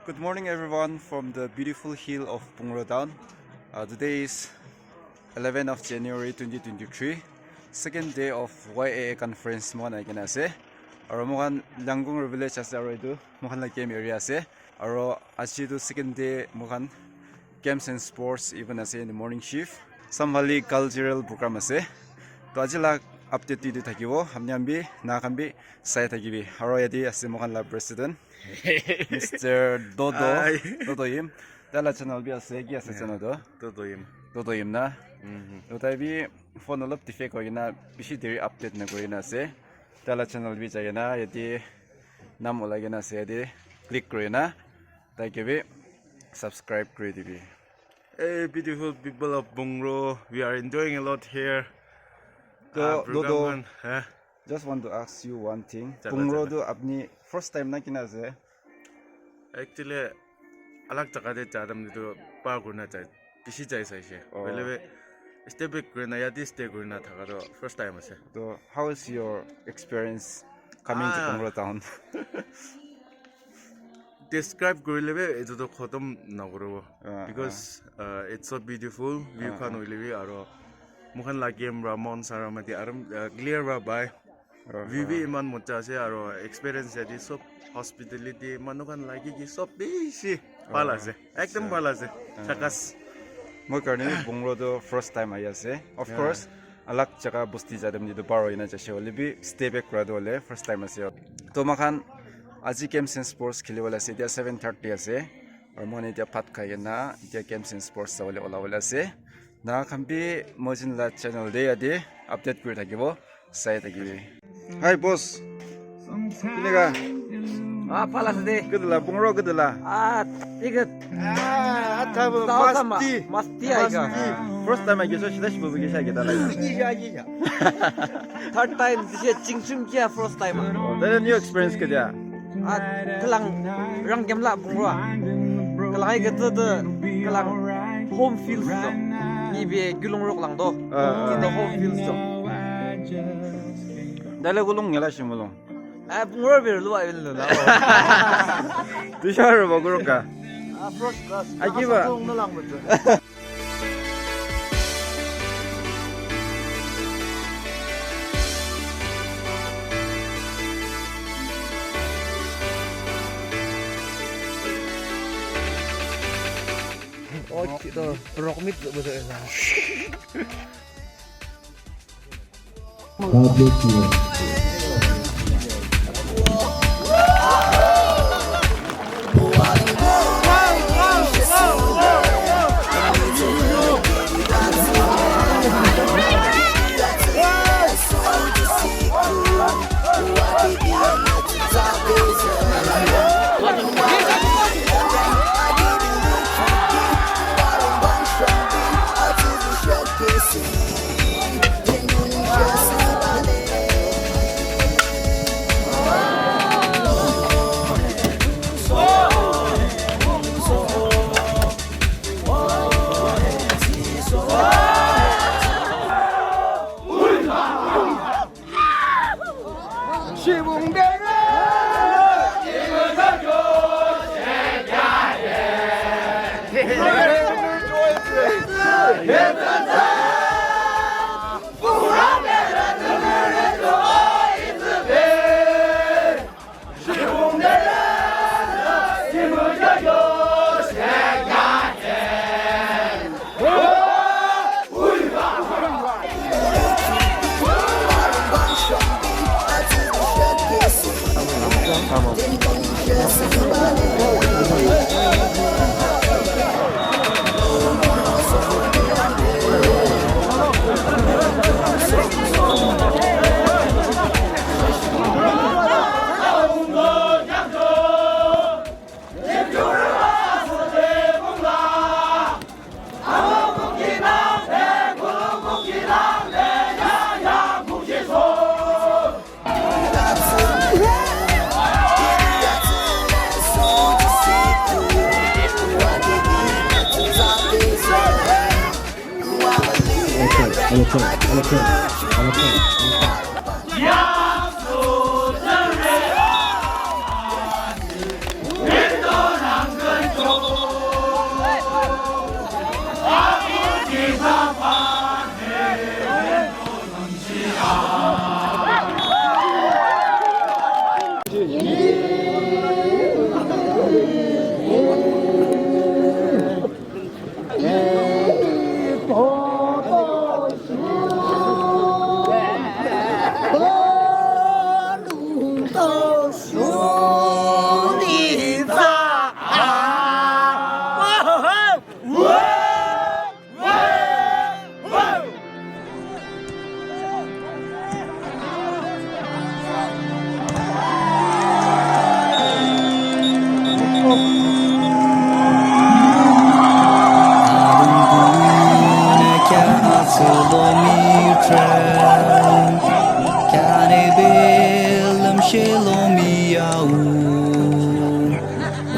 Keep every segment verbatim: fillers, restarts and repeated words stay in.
Good morning, everyone, from the beautiful hill of Pungro town. Uh, today is eleventh of January twenty twenty-three, second day of Y A A conference. Moikhan ahi kena ase, aro moikhan Langkung village ase, aro etu moikhan la camp area ase, aro aji tu second day moikhan games and sports event ase in the morning shift. Samhali cultural program ase. To aji la update tu etu thakibo. Apni khan bi, na khan bi sai thakibi. Aro yate ase moikhan la president, Mister Dodo. Hi. Dodo Yim. Tai la channel bi ase. Ki ase channel tu? Dodo Yim. Dodo Yim na? Mhm. To tai bi phone olop defect hoi kena bishi deri update na kuri na ase. Tai la channel bi jai kena yate nam olai kena ase, yate click kuri na tai ke bi subscribe kuri dibi. Hey, beautiful people of Pungro, we are enjoying a lot here. To, Ah, program Dodo, khan, huh? Just want to ask you one thing. Chala, Pungro chala. Tu apni first time na kina ase? Actually, alag jaga te ja dam tu par kurna jai, bishi jai saishe. Oh. Hoile bi stay back kurina, yate stay kurina thaka tu first time ase. To, how is your experience coming to Ah. Pungro town? Describe kurile bi etu tu khotom nakuribo. Ah, because, uh, it's so beautiful, view Ah, khan ah. Hoile bi, aro moikhan la camp ra, Mount Saramati, aro, uh, clear ra bai. Ah, view bi ah. Iman moja ase, aro experience yate sob hospitality, manu khan lagi ki sob bishi bhal Ah, ase. Ekdom acha. Bhal ase. Ah. Chakas. Moi karne bi Pungro tu first time ahi ase. Of Yeah. Course, alag jaga bosti jadam jitu par hoina jaise hoile bi stay back kura tu hoile first time ase. To moikhan aji games and sports kheli bole ase, etia seven thirty ase. Aru moikhan etia bhat khai kena etia games and sports sabole ola bole ase. Na khan bi moi jin la channel de yate update kuri thakibo, sai thakibi. Hi boss. Kineka? Ah, bhal ase de. Kedula, Pungro kedula? Ah, thik hai. Ah, atha Tao sama, masti. Masti aika. Masti. First time aika, so sida shibu bigi sai kita lai. Third time, this is chingchim kia first time. Oh, then new experience ketia? Ah, kalang rang kemla Pungro. Kalang aika tu tu kalang home feels tu. Ni be gulung rok lang tu. Ah, ah. In the home feels tu. Dale gulung ngela shimulung. Ah, Pungro bir lu abil lu la. Tushar ba guru ka. Ah, first class. Akiba. Asa tong na lang betul. Oh, kita rock meet betul ya. God bless you.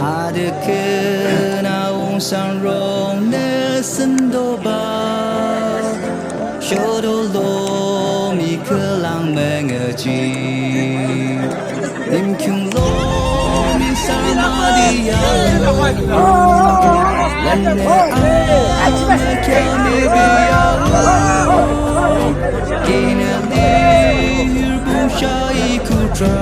Adekena ung sang rong ne sendo ba. Shodo lo mi kelang mengaji. Lim kyung lo mi sama dia. Lene ana kya mi biya. Kine lir bung shai kutra.